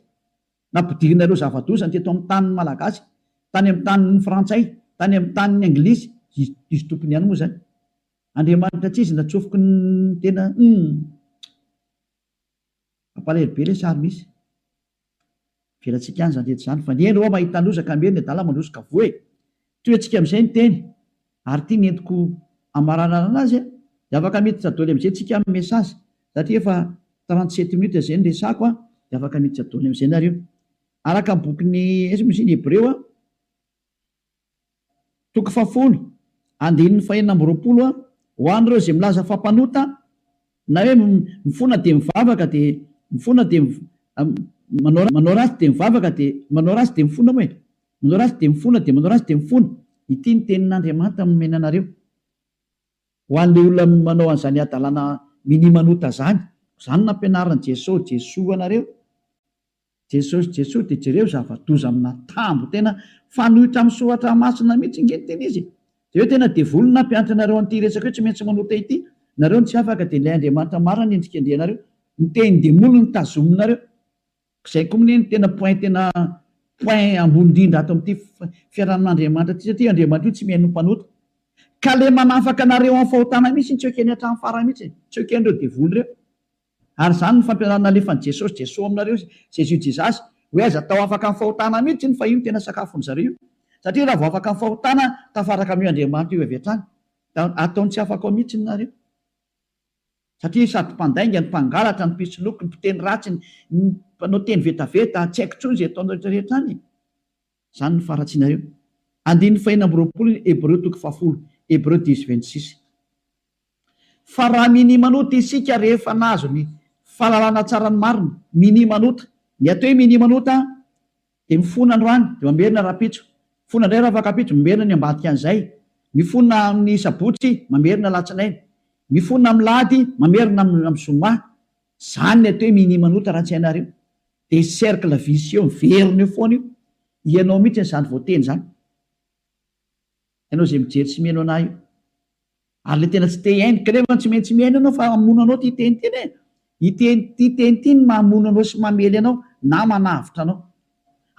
Nampidirinareo zava-doza ny teto amin'ny tanin'ny Malagasy, tany amin'ny tanin'ny Frantsay, tany amin'ny tanin'ny Anglisy, izy izy tompony ihany moa izany. Andriamanitra tsy izy natsofoky ny tena humm. Mampalahelo be le sary misy. Avelantsika any izany rehetra izany fa ny hendry hoa mahita loza ka miery ny adala mandroso ka voa e! Tohiantsika amin'izay ny teny ary ity ny entiko hamaranana anazy a! Dia afaka miditra doly amin'izay tsika amin'ny message satria efa 37 minutes izay ny resako a! Dia afaka miditra doly amin'izay nareo. Araka ny bokin'ny aiza moa izy iny Hebreo a! Toko fahafolo, andininy fahenina amby 20 a, Ho an'ireo izay milaza fa mpanota, na hoe mifona dia mivavaka dia mifona dia manao manao ratsy dia mivavaka dia manao ratsy dia mifona moa e! Manao ratsy dia mifona dia manao ratsy dia mifona. Ity ny tenin'Andriamanitra nomena anareo. Ho an'ilay olona manao an'izany hadalana minia manota izany, izany no nampianarin'i Jesoa, Jesoa anareo. Jesosy Jesoa dia jereo zava-doza amina tambo tena fanohitra amin'ny soratra masina mihitsy nge ny tena izy e! Jereo tena devoly no nampianatra anareo an'ity resaka hoe tsy maintsy manota ity, nareo no tsy afaka dia ilay Andriamanitra marina no endrikendrehanareo, ny tenin-demoly no tazominareo, izay koa mne no tena point tena point ambony indrindra ato amin'ity fiarahamin'Andriamanitra ity satria Andriamanitra io tsy mihaino ny mpanota ka le manafaka anareo amin'ny fahotana mihitsy no tsy ekeny hatramin'ny farany mihitsy e, tsy eken'ireo devoly ireo. Ary izany no fampianarana alefan'i Jesosy, Jesoa aminareo, Jésus Jesus, hoe aza atao afaka amin'ny fahotana mihitsy iny fa io no tena sakafon'ny zareo io. Satria raha vao afaka amin'ny fahotana, tafaraka amin'io Andriamanitra io avy hatrany. Da ataony tsy afaka ao mihitsy nareo. Satria sady mpandainga, ny mpangalatra, ny mpisoloky, ny mpiteny ratsy, ny mpanao teny vetaveta, tsy haiko intsony izay ataonareo rehetra rehetra any e. Izany no faharatsianareo. Andininy fahenina amby 20 Hebreo toko fahafolo, Hébreux dix 26. Fa raha minia manota isika rehefa nahazo ny fahalalana tsara ny marina, minia manota. Ny atao hoe minia manota dia mifona androany dia mamerina rahampitso, mifona indray rahafakampitso, mamerina ny ambadika an'izay, mifona amin'ny sabotsy, mamerina alatsinainy, mifona amin'ny lahady, mamerina amin'ny zoma. Izany ny atao hoe minia manota raha tsy hainareo. Dia cercle vicieux miverina eo foana io. Ianao mihitsy izany voateny izany. Ianao izay mijery sy mihaino anah io. Ary le tena tsy te hihaino, kanefa tsy maintsy mihaino ianao fa hamono anao ity teny ity anie. Ity ity teny ity no mamono anao sy mamely anao na manavotra anao.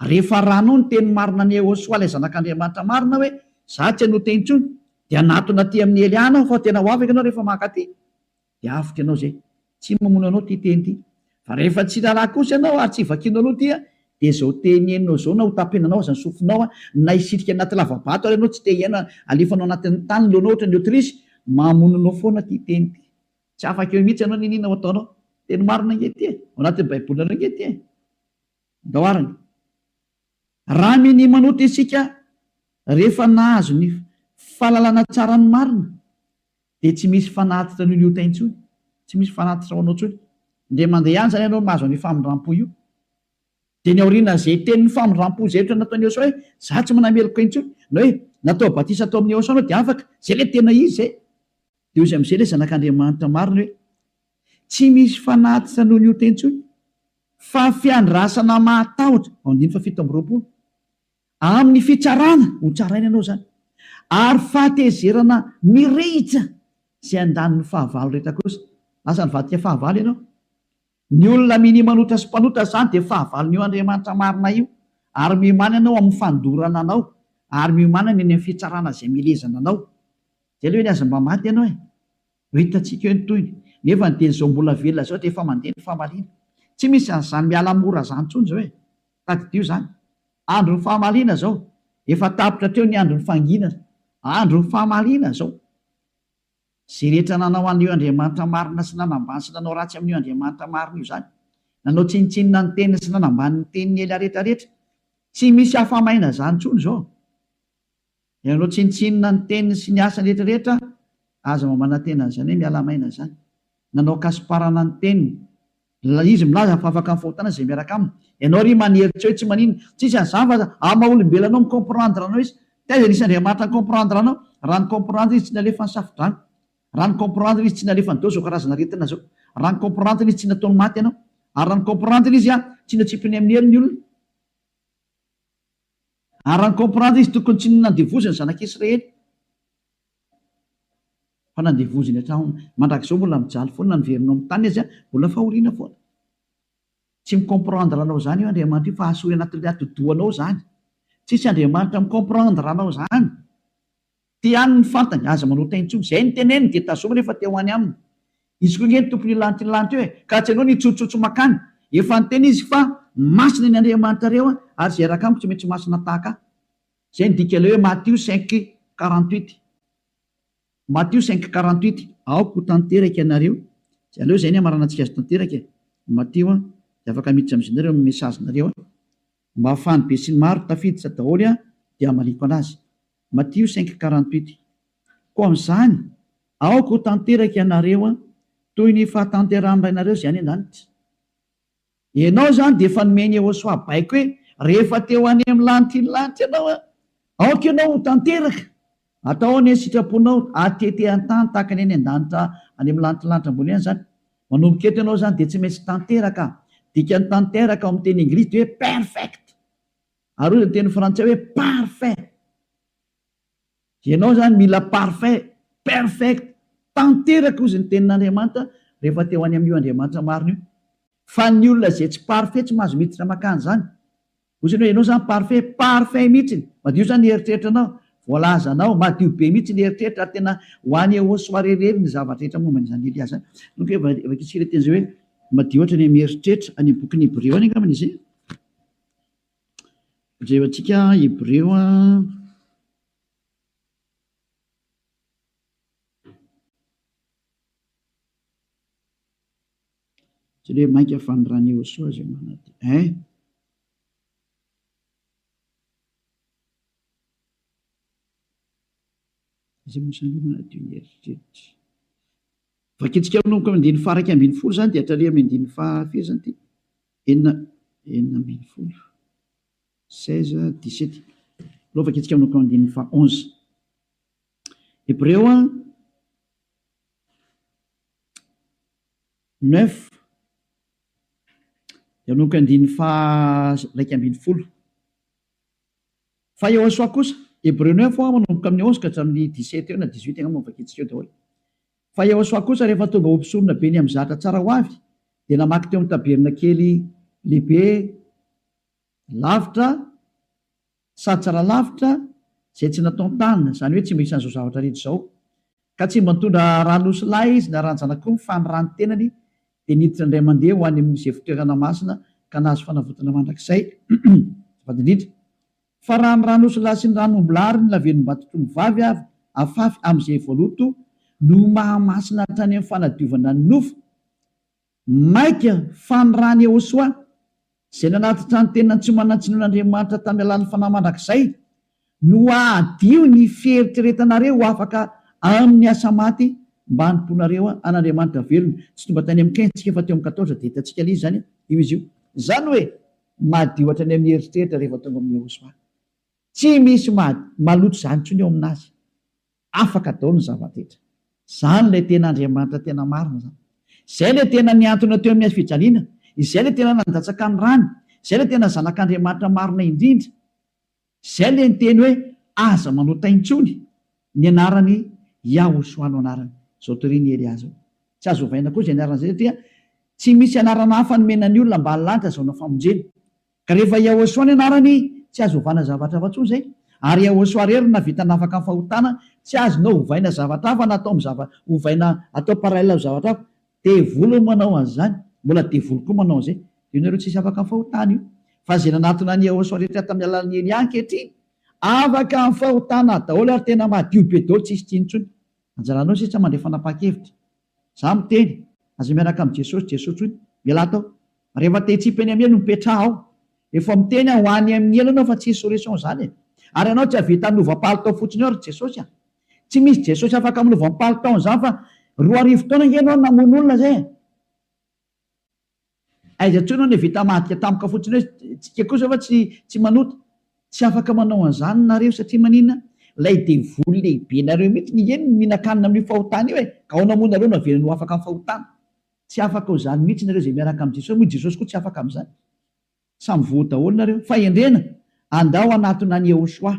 Rehefa arahanao ny teny marina an'i Yehosua ilay zanak'Andriamanitra marina hoe za tsy hanota intsony dia hanatona aty amin'i Eliana aho fa tena ho afaka ianao rehefa mankaty. Dia avotra ianao izay. Tsy mamono anao ity teny ity. Fa rehefa tsy raharaha kosa ianao ary tsy vakianao aloha ity dia izao teny henonao izao na ho tapenanao aza ny sofinao na hisitrika anaty lava-bato ary ianao tsy te hihaino alefanao anatin'ny tany ny lohanao ohatran'ny autruche, mamono anao foana ity teny ity. Tsy afaka eo mihitsy ianao n'inona ho ataonao. Teny marina ange ity e. Ao anatin'ny baibolinareo ange ity e. Ndao arany. Raha minia manota isika rehefa nahazo ny fahalalana tsara ny marina dia tsy misy fanatitra noho ny ota intsony, tsy misy fanatitra ho anao intsony. Indray mandeha ihany izany ianao mahazo an'io famindrampo io. Dia ny aorianan'izay tenin'ny famindrampo izay ohatra nataon'i Yehosua hoe, za tsy manameloka intsony, na hoe natao batisa tao amin'i Yehosua anao dia afaka, izay ilay tena izy izay. Dia hoy izy amin'izay ilay zanak'Andriamanitra marina hoe, tsy misy fanatitra noho ny ota intsony, fa fiandrasana mahatahotra, ao andininy faha 27. Amin'ny fitsarana, ho tsaraina ianao izany, ary fahatezerana mirehitra izay handany ny fahavalo rehetra kosa. Lasa nivadika fahavalo ianao. Ny olona minia manota sy mpanota izany dia fahavalon'io Andriamanitra marina io, ary miomàna ianao amin'ny fandorana anao, ary miomàna ny any amin'ny fitsarana izay milezana anao. Izay aloha eny aza mba maty ianao e! Ho hitantsika eo ny tohiny. Nefa ny dia izao mbola velona izao dia efa mandeha ny famaliana. Tsy misy an'izany miala mora izany intsony izao e! Tadidio izany. Andron'ny famaliana izao. Efa tapitra hatreo ny andron'ny fanginana. Andron'ny famaliana izao. Izay rehetra nanao an'io Andriamanitra marina sy nanambany sy nanao ratsy amin'io Andriamanitra marina io izany. Nanao tsinontsinona ny teniny sy nanambany ny tenin'i Elia rehetra rehetra. Tsy misy afa-maina izany intsony izao. Ianareo tsinontsinona ny teniny sy ny asany rehetra rehetra, aza mba manantena an'izany hoe miala maina izany. Nanao ankasomparana ny teniny. Izy milaza fa afaka amin'ny fahotana izay miaraka aminy. Ianao ry manery tsy hoe tsy maninona. Tsisy an'izany fa amin'ny maha olombelona anao mi-comprendre anao izy. Taiza nisy Andriamanitra ni-comprendre anao? Raha ni-comprendre izy tsy nalefa ny safo-drano. Raha ni-comprendre izy tsy nalefany daholo izao karazana aretina izao. Raha ni-comprendre izy tsy nataony maty ianao. Ary raha ni-comprendre izy tsy natsipiny amin'ny helo ny olona. Ary raha ni-comprendre izy tokony tsy nandevoziny ny zanak'Israely fa nandevoziny hatramin'ny mandrakizao mbola mijaly foana na niverina ao amin'ny tany aza mbola fahoriana foana. Tsy mi-comprendre anao izany io Andriamanitra io fa asory anatin'ilay atidohanao izany. Tsisy Andriamanitra mi-comprendre anao izany. Ty ihany ny fantany, aza manota intsony. Izay ny teneniny dia tazomy rehefa te ho any aminy. Izy koa ange ny tompon'io lanitra io lanitra io e! Ka tsy ianao no hitsotsotsy makany. Efa niteny izy fa masina ny Andriamanitrareo ary izay hiaraka amiko tsy maintsy masina tahaka ahy. Izay ny dikan'ilay hoe Matio 5, 48. Matio 5, 48, Aoka ho tanteraka ianareo. Izay aleo izay ny hamaranantsika azy tanteraka e! Matio an, dia afaka miditra amin'izay nareo amin'ny message-nareo an. Mba ahafahan'ny besinimaro tafiditra daholo an, dia hamaliako anazy. Matio 5, 48, Koa amin'izany, aoka ho tanteraka ianareo toy ny fahatanterahan'ny Rainareo izay any an-danitra. Ianao izany dia efa nomen'i Yehosua baiko hoe, rehefa te ho any amin'ny lanitry ny lanitra ianao, aoka ianao ho tanteraka. Atao anie ny sitraponao, atete an-tany tahaka ny any an-danitra any amin'ny lanitry ny lanitra ambony any izany. Manomboka eto ianao izany dia tsy maintsy tanteraka. Dikan'ny tanteraka ao amin'ny teny anglisy dia hoe perfect. Ary hoy ny teny frantsay hoe parfait. Ianao izany mila parfait, perfect, tanteraka hozy ny tenin'Andriamanitra rehefa te ho any amin'io Andriamanitra marina io. Fa ny olona izay tsy parfait tsy mahazo miditra mankany izany. Hozy ny hoe ianao izany parfait, parfait mihitsiny. Madio izany ny eritreritranao, voalazanao, madio be mihitsy ny eritreritra ary tena ho any eo soirée irery ny zavatra rehetra momba an'izany Elia izany. Donc vakintsika ilay teny izay hoe madio hatrany amin'ny eritreritra, any amin'ny bokin'ny Hebreo any angambany izy e. Jerentsika Hebreo a. Tsy hoe mainka fa ny ran'i Yehosua izay manadio. Hein? Iza moa izany manadio ny eritreritra? Vakintsika manomboka amin'ny andininy faha-11 izany dia hatrany amin'ny andininy faha-firy izany ity? Enina, 16, 16, 17. Aleo vakintsika manomboka amin'ny andininy faha 11. Hebreo a, 9, dia manomboka andininy faha 11. Fa Yehosua kosa, Hebreo 9 a, manomboka amin'ny 11 ka hatramin'ny 17 eo na 18 angamba no vakintsika eo daholo. Fa Yehosua kosa rehefa tonga ho mpisorona be ny amin'ny zatra tsara ho avy, dia namaky teo amin'ny tabernakely lehibe lavitra sady tsara lavitra izay tsy nataon-tanana, izany hoe tsy mba isan'izao zavatra rehetra izao. Ka tsy mba nitondra ran'osilahy izy na ran-janak'omby fa ny ran'ny tenany dia niditra indray mandeha ho any amin'izay fitoerana masina ka nahazo fanavotana mandrakizay. Azafady indrindra. Fa raha ny ran'osilahy sy ny ran'ombilahy ary ny lavenom-batotr'ombivavy avy afafy amin'izay voaloto no mahamasina hatrany amin'ny fanadiovana ny nofo, Mainka fa ny ran'i Yehosua, izay nanatitra ny tenany tsy manan-tsinoan'Andriamanitra tamin'ny alalan'ny Fanahy mandrakizay, no hahadio ny fieritreretanareo ho afaka amin'ny asa maty mba hanompoanareo an'Andriamanitra velona. Tsy tonga tany amin'ny 15 tsika fa teo amin'ny 14 dia hitantsika ilay izy izany, io izy io. Izany hoe madio hatrany amin'ny eritreritra rehefa tonga amin'i Yehosua. Tsy misy maloto izany intsony eo aminazy. Afaka daholo ny zava-drehetra. Izany ilay tena Andriamanitra tena marina izany. Izay ilay tena nihantona teo amin'ny hazo fijaliana. Izay ilay tena nandatsaka ny rany. Izay ilay tena Zanak'Andriamanitra marina indrindra. Izay ilay niteny hoe aza manota intsony. Ny anarany Yahoshuah no anarany. Izao torian'i Elia izao. Tsy azo ovaina koa izay anarana izay satria tsy misy anarana hafa nomena ny olona ambany lanitra azahoana famonjena. Ka rehefa Yahoshuah ny anarany, tsy azo ovana zavatra hafa intsony izay. Ary Yahoshuah irery no nahavita nafaka ny fahotana, tsy azonao ovaina zavatra hafa na atao amin'ny zava, ovaina atao parallèle amin'ny zavatra hafa. Devoly no manao an'izany, mbola devoly koa manao an'izay. Io nareo tsisy afaka amin'ny fahotana io. Fa izay nanatona an'i Yahoshuah rehetra tamin'ny alalan'i Elia ankehitriny, afaka amin'ny fahotana daholo ary tena madio be daholo tsisy tsiny intsony. Anjaranao sisa mandray fanapahan-kevitra. Za miteny, aza miaraka amin'i Jesosy Jesosy tsony, mialà tao. Rehefa te hitsipy eny amin'ny helo mipetraha ao. Efa miteny aho ho any amin'ny helo ianao fa tsisy solution zany e. Ary ianao tsy hahavita hanova palitao fotsiny eo ry Jesosy a. Tsy misy Jesosy afaka manova ny palitaony zany fa 2000 taona ange ianao namono olona zay e. Aiza intsony hono vita madika tampoka fotsiny hoe tsika kosa fa tsy tsy manota. Tsy afaka manao an'izany nareo satria maninona? Ilay devoly lehibe nareo mihitsy nge no mihinan-kanina amin'io fahotana io e! Ka ahoana moa nareo no avelany ho afaka amin'ny fahotana? Tsy afaka ho izany mihitsy nareo izay miaraka amin'i Jesosy, moa i Jesosy koa tsy afaka amin'izany. Samy voa daholo nareo. Fahendrena, andao hanatona an'i Yehoshuah.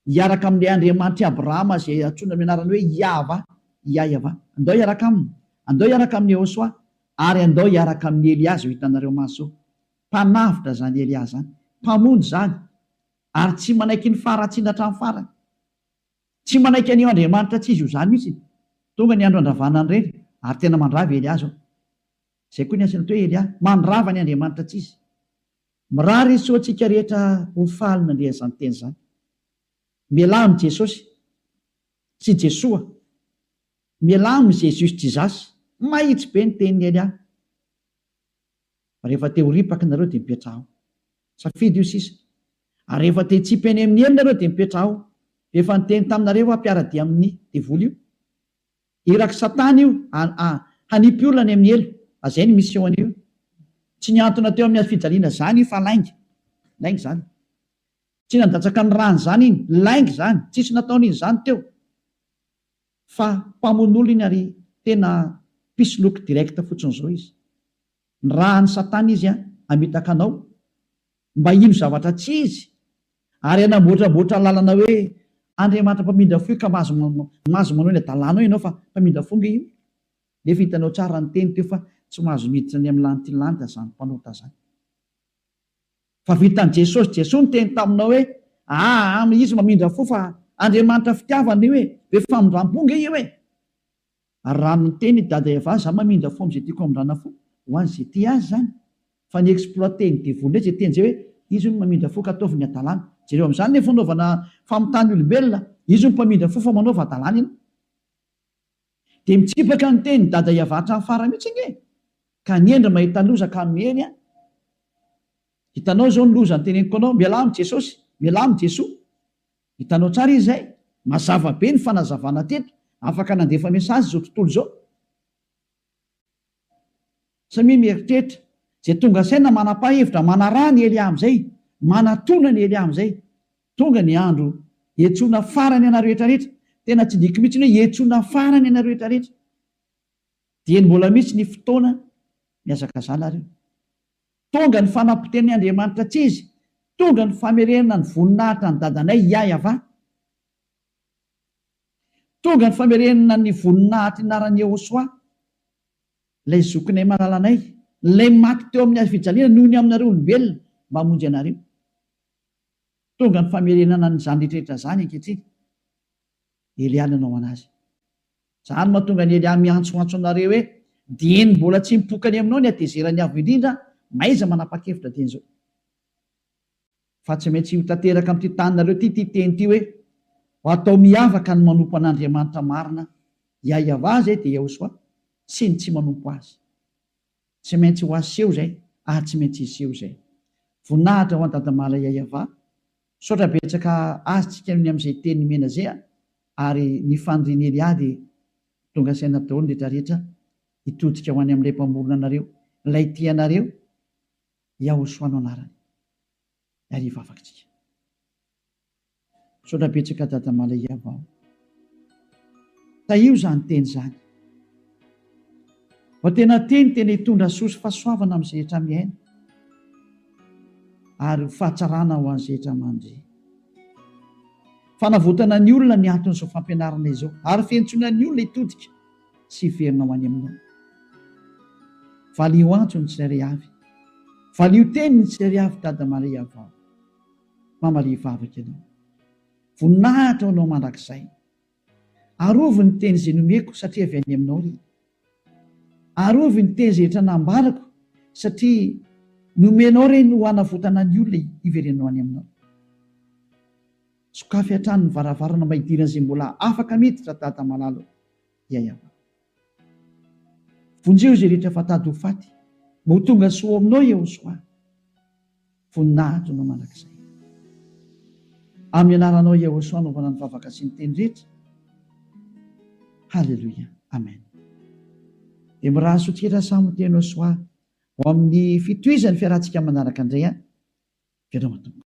Hiaraka amin'ilay Andriamanitr'i Abrahama izay antsoina amin'ny anarany hoe Iahvah, Iaiavah. Andao hiaraka aminy. Andao hiaraka amin'i Yehoshuah. Ary andao hiaraka amin'i Elia izao hitanareo maso izao. Mpanavotra izany Elia izany. Mpamonjy izany. Ary tsy manaiky ny faharatsiana hatramin'ny farany. Tsy manaiky an'io Andriamanitra tsy izy io izany mihitsy. Tonga ny andro handravana an'ireny, ary tena mandrava i Elia izao. Izay koa ny asany atao hoe Elia. Mandrava ny Andriamanitra tsy izy. Mirary soa antsika rehetra ho faly nandre an'izany teny izany. Mialà amin'i Jesosy sy Jesoa. Mialà amin'i Jesus Jesus. Mahitsy be ny tenin'i Elia. Fa rehefa te ho ripaka nareo dia mipetraha ao. Safidy io sisa. Ary rehefa te hitsipy any amin'ny helo nareo dia mipetraha ao. Efa niteny taminareo aho mpiara-dia amin'ny devoly io. Irak'i satana io hanipy olona any amin'ny helo. Fa zay ny mission an'io. Tsy nihantona teo amin'ny hazofijaliana zany io fa lainga. Lainga zany. Tsy nandatsaka ny rany zany iny. Lainga zany. Tsisy nataony iny zany teo. Fa mpamono olona iny ary tena mpisoloky direct fotsiny zao izy. Nirahan'i satana izy hamitaka anao mba hino zavatra tsy izy ary hanamboatramboatra lalana hoe Andriamanitra mpamindra fo io ka mahazo mahazo manao ny adalanao ianao fa mpamindra fo nge io. Nefa hitanao tsara ny teny teo fa tsy mahazo miditra any amin'ny lanitry lanitra zany mpanota zany. Fa vitan'i Jesosy Jesoa niteny taminao hoe aa izy mamindra fo fa Andriamanitra fitiavana io e, be famindrampo nge io e. Ary raha miteny i Dada Eva za mamindra fo amzay tiako hamindrana fo, ho an'izay tia azy zany. Fa ny exploiter ny devoly ndray zay teny zay hoe izy hono mamindra fo ka ataovy ny hadalana. Jereo amzany ny fanaovana famitahana olombelona, izy hono mpamindra fo fa manaova hadalana ianao. Dia mitsipaka ny teny Dada Eva hatramin'ny farany mihitsy ange e! Ka ny hendry mahita loza ka miheny an! Hitanao izao ny loza noteneniko anao, mialà amin'i Jesosy, mialà amin'i Jesoa. Hitanao tsara izy izay? Mazava be ny fanazavana teto, afaka nandefa message izao tontolo izao. Samia mieritreritra, izay tonga saina manapa-hevitra manaraha an'i Elia amin'izay, manatona an'i Elia amin'izay. Tonga ny andro hiantsoana farany anareo rehetra rehetra, tena tsindriako mihitsy ny hoe hiantsoana farany anareo rehetra rehetra. Dieny mbola misy ny fotoana, mihazakazaha nareo. Tonga ny fanapotehan'ny Andriamanitra tsy izy, tonga ny famerenana ny voninahitra ny dadanay Yah-Yavah. Tonga ny famerenana ny voninahitry anaran'i Yehosua, ilay zokinay malalanay, ilay maty teo amin'ny hazofijaliana noho ny aminareo olombelona mba hamonjy anareo. Tonga ny famerenana an'izany rehetrarehetra izany ankehitriny. Elia nanao anazy. Izany no mahatonga an'i Elia miantsoantso anareo hoe, Dieny mbola tsy mipoka any aminao ny hatezeran'ny Avo Indrindra, mahaiza manapa-kevitra dieny izao. Fa tsy maintsy ho tanteraka amin'ity taninareo ity ity teny ity hoe, Ho atao miavaka ny manompo an'Andriamanitra marina, Yahweh izay dia Yahoshuah, sy ny tsy manompo Azy. Tsy maintsy ho aseho izay ary tsy maintsy hiseho izay. Voninahitra ho an'i Dadamala Yahweh. Misaotra betsaka azy tsika ny amin'izay teny nomena zay a! Ary ny fanirian'i Elia dia tonga saina daholo ny rehetra rehetra hitodika ho any amin'ilay mpamorona anareo, ilay tia anareo, Yahoshua no anarany. Ary hivavaka tsika. Misaotra betsaka Dada Malaiava o. Tahio izany teny izany. Fa tena teny tena hitondra soa sy fahasoavana amin'izay rehetra miaina ary ho fahatsarana ho an'izay rehetra mandre. Fanavotana ny olona ny anton'izao fampianarana izao ary fiantsoana ny olona hitodika sy hiverina ho any aminao. Valio antso ny tsirairay avy. Valio teny ny tsirairay avy Dada Malaiava o. Mamalia vavaka ianao. Voninahitra ho anao mandrakizay. Arovy ny teny izay nomeko satria avy any aminao ry. Arovy ny teny izay rehetra nambarako satria nomenao ireny ho hanavotana ny olona hiverenanao any aminao. Sokafy hatrany ny varavarana mba hidiran'izay mbola afaka miditra Dada malala o. Yayava. Vonjeo izay rehetra fa tady ho faty mba ho tonga soa ao aminao Yehosoa. Voninahitra anao mandrakizay. Amin'ny anaranao Yehosoa anaovana ny vavaka sy ny teny rehetra. Haleloia. Amen. Dia mirary soa tsika samy ho teny Soa ho amin'ny fitohizan'ny fiarahantsika manaraka indray an. Veloma tompoko.